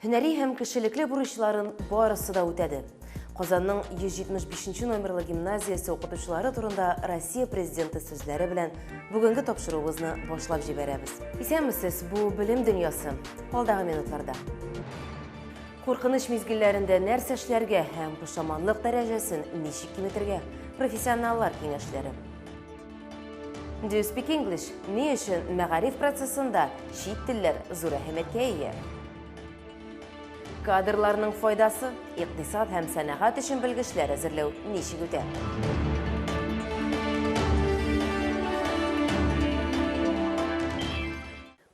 Һөнәри һәм кешелекле бурычларын барысы да үтәде. Казанның 175 нче номерлы гимназиясе укытучылары турында Россия Президенты сүзләре белән бүгенге тапшыруыбызны башлап җибәрәбез. Исәнмесез, бу Белем дөньясы. Алдагы минутларда. Куркыныч мизгелләрендә нәрсә эшләргә һәм пошаманлык дәрәҗәсен ничек киметергә? Профессионаллар киңәшләре. Do you speak English? Ни өчен мәгариф процессында чит телләр зур әһәмияткә ия? Кадрларның файдасы, икътисад һәм сәнәгать өчен белгечләр әзерләү ничек үтә?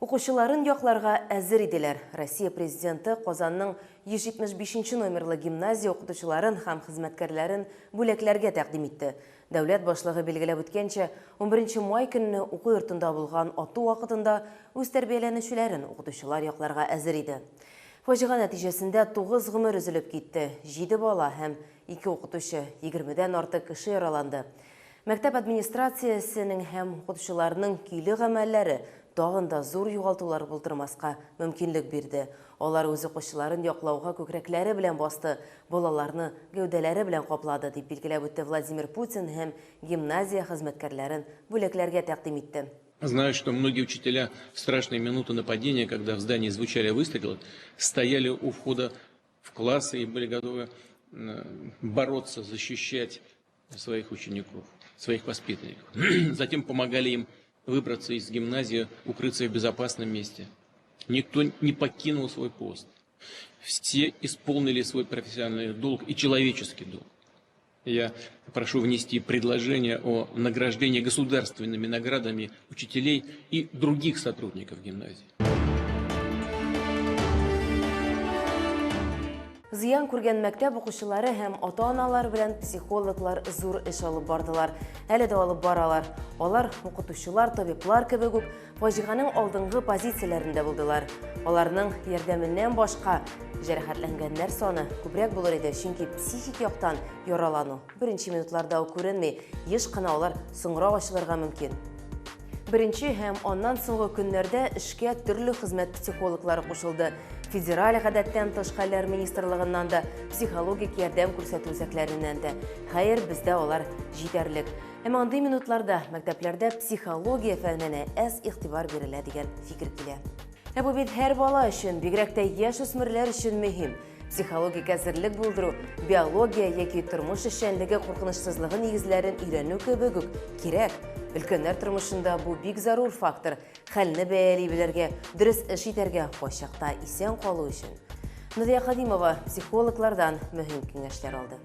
Укучыларын якларга әзер иделәр. Россия Президенты Казанның 175 нче номерлы гимназия укытучыларын һәм хезмәткәрләрен бүләкләргә тәкъдим итте. Дәүләт башлыгы билгеләп үткәнчә, унберенче май көнне уку йортында булган ату вакытында үз тәрбияләнүчеләрен укытучылар якларга әзер иде. Фаҗига нәтиҗәсендә тугыз гомер өзелеп китте, җиде бала һәм ике укытучы, егермедән артык кеше яраланды. Мәктәп администрациясенең һәм укытучыларның көйле гамәлләре тагын да зур югалтулар булдырмаска мөмкинлек бирде. Алар үз укучыларын яклауга күкрәкләре белән басты, балаларны гәүдәләре белән каплады, дип билгеләп үтте Владимир Путин һәм гимназия хезмәткәрләрен бүләкләргә тәкъдим итте. Знаю, что многие учителя в страшные минуты нападения, когда в здании звучали выстрелы, стояли у входа в классы и были готовы бороться, защищать своих учеников, своих воспитанников. Затем помогали им выбраться из гимназии, укрыться в безопасном месте. Никто не покинул свой пост. Все исполнили свой профессиональный долг и человеческий долг. Я прошу внести предложение о награждении государственными наградами учителей и других сотрудников гимназии. Зыян күргән мәктәп укучылары һәм ата-аналар белән психологлар зур эш алып бардылар. Әле дә алып баралар. Алар укытучылар, табиблар кебек үк фаҗиганең алдынгы позицияләрендә булдылар. Аларның ярдәменнән башка җәрәхәтләнгәннәр саны күбрәк булыр иде, чөнки психик яктан яралану беренче минутларда ук күренми, еш кына алар соңрак ачылырга мөмкин. Беренче һәм аннан соңгы көннәрдә эшкә төрле хезмәт психологлары кушылды. Федераль гадәттән тыш хәлләр министрлыгыннан да, психологик ярдәм күрсәтү үзәкләреннән дә. Хәер, бездә алар җитәрлек. Әмма андый минутларда мәктәпләрдә психология фәненә әз игътибар бирелә дигән фикер килә. Ә бу бит һәр бала өчен, бигрәк тә яшь үсмерләр өчен мөһим. Психологик әзерлек булдыру, биология яки тормыш эшчәнлеге куркынычсызлыгы нигезләрен өйрәнү кебек үк кирәк. Өлкәннәр тормышында бу бик зарур фактор, хәлне бәяли белергә, дөрес эш итәргә, кайчакта исән калу өчен. Нурия Кадимова психологлардан мөһим киңәшләр алды.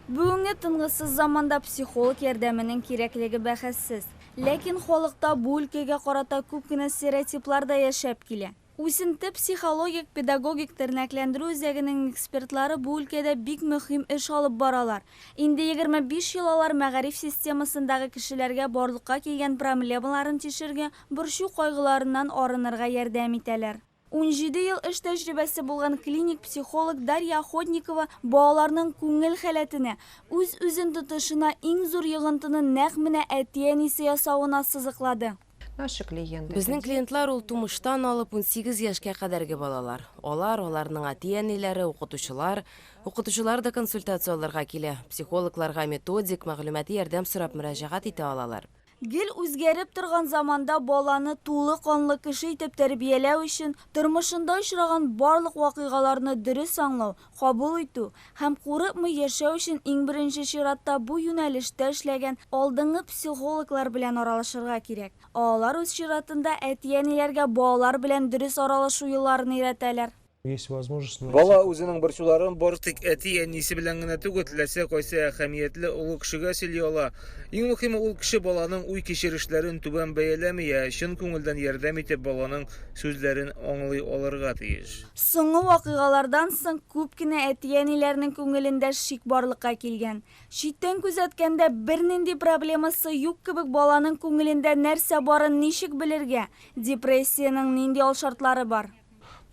Бүгенге тынгысыз заманда психолог ярдәменең кирәклеге бәхәссез. Ләкин халыкта бу өлкәгә карата күп кенә стереотиплар да яшәп килә. Үсенте психологик-педагогик тернәкләндерү үзәгенең экспертлары бу өлкәдә бик мөһим эш алып баралар. Инде 25 ел алар мәгариф системасындагы кешеләргә барлыкка килгән промлемаларын чишергә, борчу-кайгыларыннан арынырга ярдәм итәләр. 17 ел эш тәҗрибәсе булган клиник психолог Дарья Охотникова балаларның күңел халәтенә, үз-үзен тотышына иң зур йогынтыны нәкъ менә әти-әнисе ясавын ассызыклады. Наши клиенты. Безнең клиентлар ул тумыштан алып 18 яшькә кадәрге балалар. Алар, аларның әти-әниләре, укытучылар. Укытучылар да консультация алырга килә. Психологларга методик, мәгълүмати ярдәм сорап мөрәҗәгать итә алалар. Гел үзгәреп торган заманда баланы тулы канлы кеше итеп тәрбияләү өчен тормышында очраган барлык вакыйгаларны дөрес аңлау, кабул итү һәм курыкмый яшәү өчен иң беренче чиратта бу юнәлештә эшләгән алдынгы психологлар белән аралашырга кирәк. Ә алар үз чиратында әти-әниләргә балалар белән дөрес аралашу юлларын өйрәтәләр. Есть возможность найти. Бала үзенең борчуларын бары тик әти-әнисе белән генә түгел, теләсә кайсы әһәмиятле олы кешегә сөйли ала. Иң мөһиме, ул кеше баланың уй-кичерешләрен түбән бәяләми, ә чын күңелдән ярдәм итеп, баланың сүзләрен аңлый алырга тиеш. Соңгы вакыйгалардан соң күп кенә әти-әниләрнең күңелендә шик барлыкка килгән. Читтән күзәткәндә бернинди проблемасы юк кебек баланың күңелендә нәрсә барын ничек белергә? Депрессиянең нинди алшартлары бар?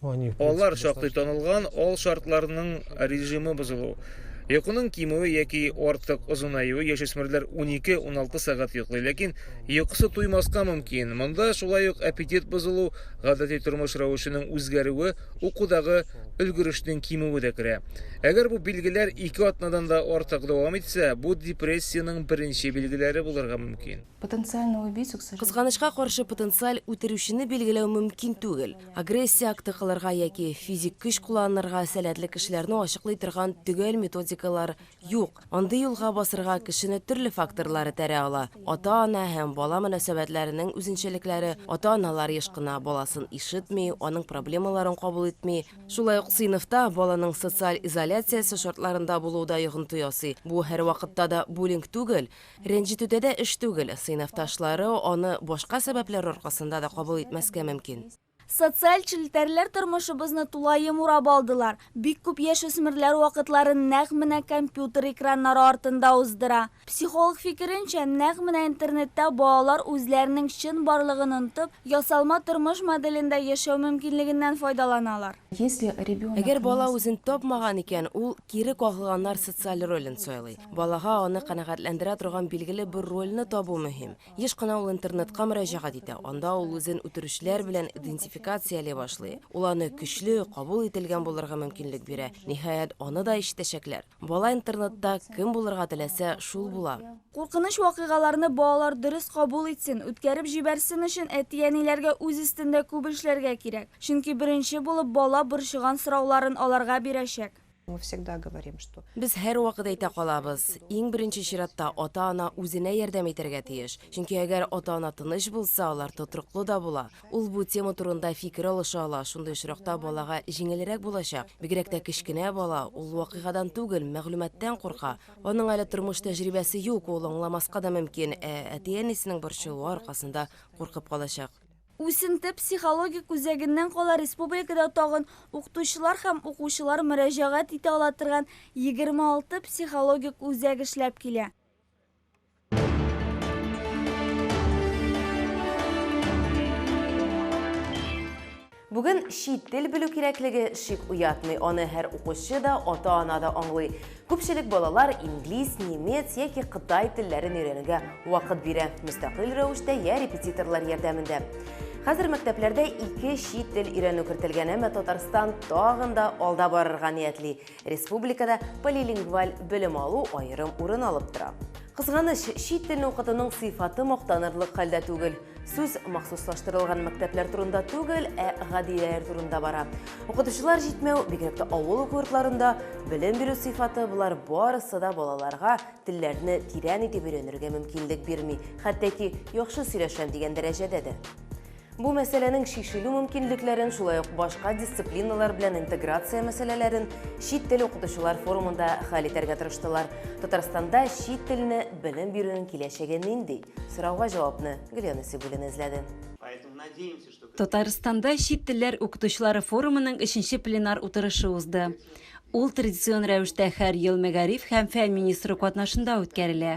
Алар шактый танылган алшартларның режимы бозылу. Йокының кимүе яки артык озынаюы, яшүсмерләр 12-16 сәгать йоклый, ләкин йокысы туймаска мөмкин. Монда шулай ук аппетит бозылу, гадәти тормыш рәвешенең үзгәрүе, укудагы өлгерешнең кимүе дә керә. Әгәр бу билгеләр 2 атнадан да артык дәвам итсә, бу депрессиянең беренче билгеләре булырга мөмкин. Потенциального убийцу, к сожалению. Кызганычка каршы, потенциаль үтерүчене билгеләү мөмкин түгел. Агрессия акты кылырга яки физик көч кулланырга сәләтле кешеләрне ачыклый торган төгәл методикалар юк. Андый юлга басырга кешене төрле факторлар этәрә ала. Ата-ана һәм бала мөнәсәбәтләренең үзенчәлекләре, ата-аналар еш кына баласын ишетми, аның проблемаларын кабул итми. Шулай ук сыйныфта баланың социаль изоляциясе шартларында булуы да йогынты ясый. Бу һәрвакытта да буллинг түгел. Рәнҗетүдә дә эш түгел, сыйныфташлары аны башка сәбәпләр аркасында да кабул итмәскә мөмкин. Социаль челтәрләр тормышыбызны тулаем урап алдылар. Бик күп яшүсмерләр вакытларын нәкъ менә компьютер экраннары артында уздыра. Психолог фикеренчә, нәкъ менә интернетта балалар үзләренең чын барлыгын онытып, ясалма тормыш моделендә яшәү мөмкинлегеннән файдаланалар. Если ребенок Әгәр бала не үзен тапмаган икән, ул кире кагылганнар социаль ролен сайлый. Балага аны канәгатьләндерә торган билгеле бер рольне табу мөһим. Еш кына ул интернетка мөрәҗәгать итә, анда ул үзен үтерүчеләр белән идентификацияли башлый. Ул аны көчле, кабул ителгән булырга мөмкинлек бирә. Ниһаять, аны да ишетәчәкләр. Бала интернетта кем булырга теләсә, шул була. Куркыныч вакыйгаларны балалар дөрес кабул итсен, үткәреп җибәрсен өчен әти-әниләргә үз өстендә күп эшләргә кирәк. Чөнки беренче булып бала борчыган сорауларын аларга бирәчәк. Мы всегда говорим, что Без һәрвакыт әйтә калабыз, иң беренче чиратта ата-ана үзенә ярдәм итәргә тиеш. Чөнки әгәр ата-ана тыныч булса, алар тотрыклы да була. Ул бу тема турында фикер алыша ала, шундый очракта балага җиңелрәк булачак. Бигрәк тә кечкенә бала, ул вакыйгадан түгел, мәгълүматтан курка. Аның әле тормыш тәҗрибәсе юк, ул аңламаска да мөмкин, ә әти-әнисенең борчылуы аркасында куркып калачак. Үсенте психологик үзәгеннән кала республикада тагын укытучылар һәм укучылар мөрәҗәгать итә ала торган 26 психологик үзәк эшләп килә. Бүген чит тел белү кирәклеге шик уятмый. Аны һәр укучы да, ата-ана да аңлый. Күпчелек балалар инглиз, немец яки кытай телләрен өйрәнүгә вакыт бирә. Мөстәкыйль рәвештә я репетиторлар ярдәмендә. Хәзер мәктәпләрдә 2 чит тел өйрәнү кертелгән, әмма Татарстан тагын да алда барырга ниятли. Республикада полилингваль белем алу аерым урын алып тора. Кызганыч, чит телне укытуның сыйфаты мактанырлык хәлдә түгел. Сүз махсуслаштырылган мәктәпләр турында түгел, ә гадиләр турында бара. Укытучылар җитмәү, бигрәк тә авыл уку йортларында белем бирү сыйфаты, болар барысы да балаларга телләрне тирән итеп өйрәнергә мөмкинлек бирми, хәтта ки яхшы сөйләшәм дигән дәрәҗәдә дә. Бу мәсьәләнең шешелү мөмкинлекләрен, шулай ук башка дисциплиналар белән интеграция мәсьәләләрен чит тел укытучылар форумында хәл итәргә тырыштылар. Татарстанда чит телне белем бирүнең киләчәге нинди? Сорауга җавапны Гөлия Насибуллина эзләде. Татарстанда чит телләр укытучылары форумының 3нче пленар утырышы узды. Ул традицион рәвештә һәр ел мәгариф һәм фән министры катнашында үткәрелә.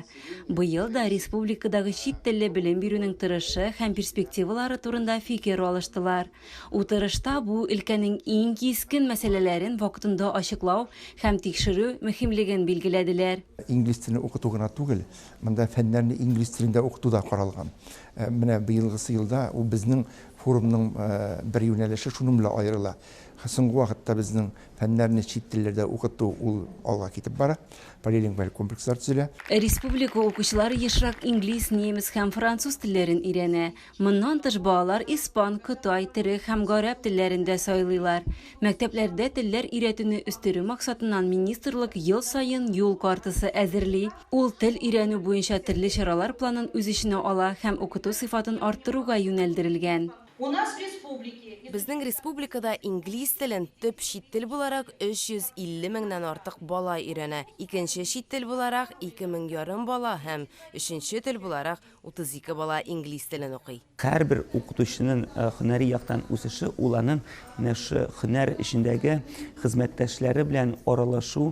Быел да республикадагы чит телле белем бирүнең тырышы һәм перспективалары турында фикер алыштылар. Утырышта бу өлкәнең иң кискен мәсьәләләрен вакытында ачыклау һәм тикшерү мөһимлеген билгеләделәр. Инглиз телен укыту гына түгел, монда фәннәрне инглиз телендә укыту да каралган. Менә быелгысы елда ул безнең форумның бер юнәлеше шуның белән аерыла. Соңгы вакытта безнең фәннәрне чит телләрдә укыту ул алга китеп бара. Полилингваль комплекслар төзелә. Республика укучылары ешрак инглиз, немец һәм француз телләрен өйрәнә. Моннан тыш балалар испан, кытай, төрек һәм гарәп телләрен дә сайлыйлар. Мәктәпләрдә телләр өйрәтүне үстерү максатыннан министрлык ел саен юл картасы әзерли. Ул тел өйрәнү буенча төрле чаралар планын үз эченә ала һәм укыту сыйфатын арттыруга юнәлдерелгән. У нас в республике Безнең республикада инглиз телен төп чит тел буларак 350 меңнән артык бала өйрәнә. Икенче чит тел буларак 2500 бала һәм өченче тел буларак 32 бала инглиз телен укый. Һәрбер укытучының һөнәри яктан үсеше ул аның менә шу һөнәр эчендәге хезмәттәшләре белән аралашу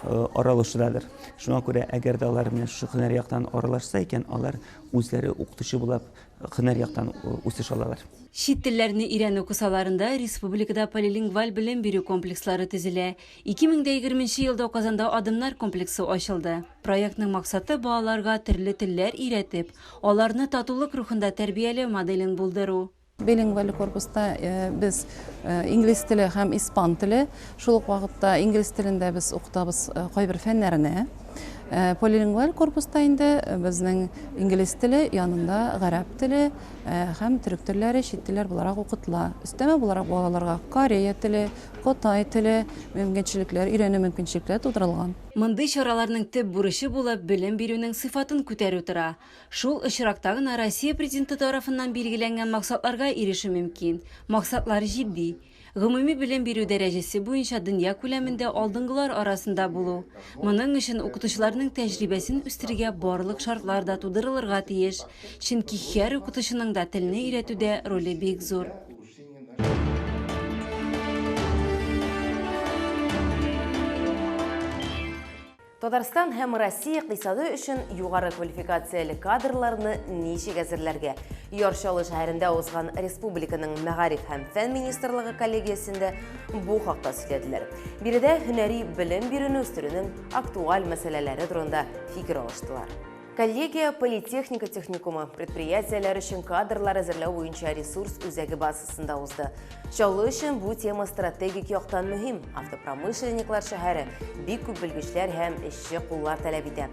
аралашудадыр. Шуңа күрә, әгәр дә алар менә шушы һөнәри яктан аралашса икән, алар үзләре укытучы булып һөнәри яктан үсеш алалар. Чит телләрне өйрәнү кысаларында республикада полилингваль белем бирү комплекслары төзелә. 2020 нче елда Казанда Адымнар комплексы ачылды. Проектның максаты, балаларга төрле телләр өйрәтеп, аларны татулык рухында тәрбияләү моделен булдыру. Билингваль корпуста без инглиз теле һәм испан теле, шул ук вакытта инглиз телендә без укытабыз кайбер фәннәрне. Полилингваль корпуста инде безнең инглиз теле янында гарәп теле һәм төрек телләре чит телләр буларак укытыла. Өстәмә буларак балаларга корея теле, кытай теле мөмкинчелекләр, өйрәнү мөмкинчелекләре тудырылган. Мондый чараларның төп бурычы булып белем бирүнең сыйфатын күтәрү тора. Шул очракта гына Россия Президенты тарафыннан билгеләнгән максатларга ирешү мөмкин. Максатлар җитди. Гомуми белем бирү дәрәҗәсе буенча дөнья күләмендә алдынгылар арасында булу. Моның өчен укытучыларның тәҗрибәсен үстерергә барлык шартлар да тудырылырга тиеш. Чөнки һәр укытучының да телне өйрәтүдә роле бик зур. Татарстан һәм Россия икътисады өчен югары квалификацияле кадрларны ничек әзерләргә? Яр Чаллы шәһәрендә узган республиканың Мәгариф һәм фән министрлыгы коллегиясендә бу хакта сөйләделәр. Биредә һөнәри белем бирүне үстерүнең актуаль мәсьәләләре турында фикер алыштылар. Коллегия политехника техникумы предприятиеләр өчен кадрлар әзерләү буенча ресурс үзәге базасында узды. Чаллы өчен бу тема стратегик яктан мөһим. Автопромышленниклар шәһәре бик күп белгечләр һәм эшче куллар таләп итә.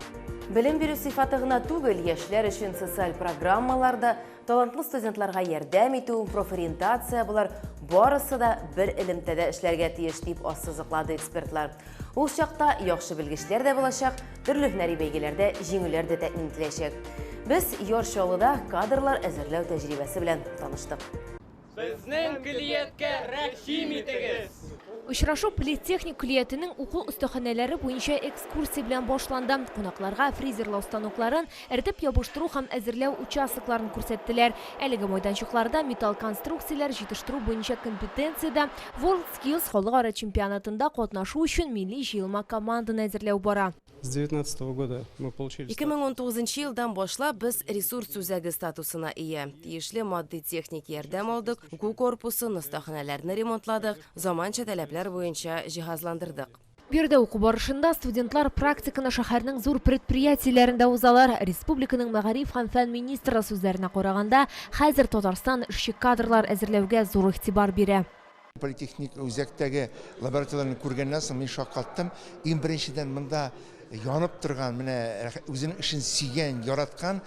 Белем бирү сыйфаты гына түгел, яшьләр өчен социаль программалар да, талантлы студентларга ярдәм итү, профориентация болар барысы да бер элемтәдә эшләргә тиеш, дип ассызыклады экспертлар. Ул чакта яхшы белгечләр дә булачак, төрле һөнәри бәйгеләрдә җиңүләр дә тәэмин ителәчәк. Без Яр Чаллыда кадрлар әзерләү тәҗрибәсе белән таныштык. Безнең көллияткә рәхим итегез! Очрашу политехник көллиятенең уку остаханәләре буенча экскурсия белән башланды. Кунакларга фрезерлау станокларын, эретеп ябыштыру һәм әзерләү участокларын күрсәттеләр. Әлеге майданчыкларда металл конструкцияләр җитештерү буенча компетенциядә WorldSkills халыкара чемпионатында катнашу өчен милли җыелма команданы әзерләү бара. С 19 года мы получили 2019 елдан башлап без ресурс үзәге статусына ия. Тиешле матди-техник ярдәм алдык, уку корпусын, остаханәләрне ремонтладык, заманча таләпләр буенча җиһазландырдык. Биредә уку барышында студентлар практиканы шәһәрнең зур предприятиеләрендә узалар. Республиканың мәгариф һәм фән министры сүзләренә караганда, хәзер Татарстан эшче кадрлар әзерләүгә зур игътибар бирә. Политехник үзәктәге лабораторияләрне күргәннән соң мин шаккаттым. Иң беренчедән монда янып торган, менә үзенең эшен сөйгән, яраткан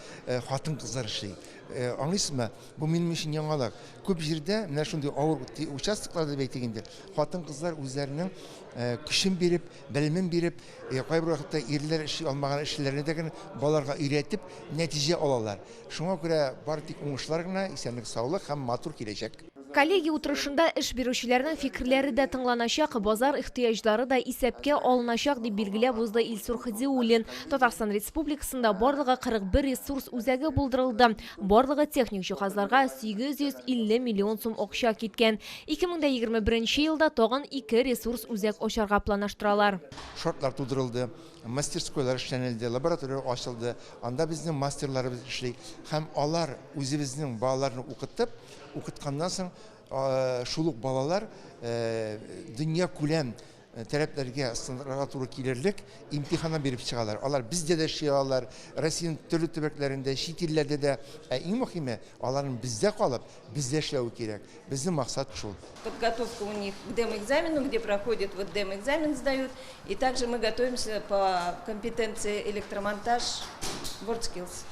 хатын-кызлар эшли. Аңлыйсызмы? Бу минем өчен яңалык. Күп җирдә менә шундый авыр участокларда дип әйтик инде, хатын-кызлар үзләренең көчен биреп, белемен биреп, кайбер вакытта ирләр эшли алмаган эшләрне дә генә балаларга өйрәтеп, нәтиҗә алалар. Шуңа күрә бары тик уңышлар гына, исәнлек-саулык һәм матур киләчәк. Коллегия утырышында эш бирүчеләрнең фикерләре дә тыңланачак, базар ихтыяҗлары да исәпкә алыначак, дип билгеләп узды Илсур Һадиуллин. Татарстан Республикасында барлыгы 41 ресурс үзәге булдырылды. Барлыгы техник җиһазларга 850 миллион сум акча киткән. 2021 елда тагын ике ресурс үзәк ачарга планлаштыралар. Шартлар тудырылды, мастерскойлар эшләнелде, лабораторияләр ачылды. Анда безнең мастерларыбыз эшли һәм алар үзебезнең балаларны укытып, укытканнан соң шул ук балалар дөньякүләм таләпләргә, стандартларга туры килерлек имтиханнар биреп чыгалар. Алар бездә дә эшли алалар, Россиянең төрле төбәкләрендә, чит илләрдә дә. Ә иң мөһиме, аларның бездә калып, бездә эшләве кирәк. Безнең максат шул. Подготовка у них к демо-экзамену, где проходит вот демо-экзамен сдают. И также мы готовимся по компетенции электромонтаж WorldSkills.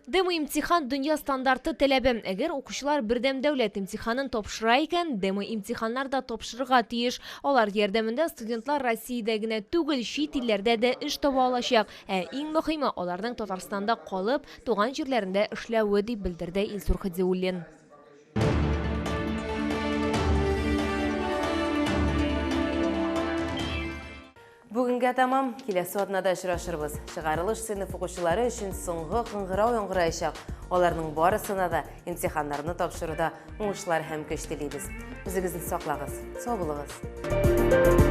Демо-имтихан дөнья стандарты таләбе. Әгәр укучылар бердәм дәүләт имтиханын тапшыра икән, демо-имтиханнар да тапшырырга тиеш. Алар ярдәмендә студентлар Россиядә генә түгел, чит илләрдә дә эш таба алачак. Ә иң мөһиме, аларның Татарстанда калып, туган җирләрендә эшләве, дип белдерде Илсур Һадиуллин. Бүгенгә тәмам. Киләсе атнада очрашырбыз. Чыгарылыш сыйныф укучылары өчен соңгы кыңгырау яңгыраячак. Аларның барысына да имтиханнарны тапшыруда уңышлар һәм көч телибез. Үзегезне саклагыз. Сау булыгыз.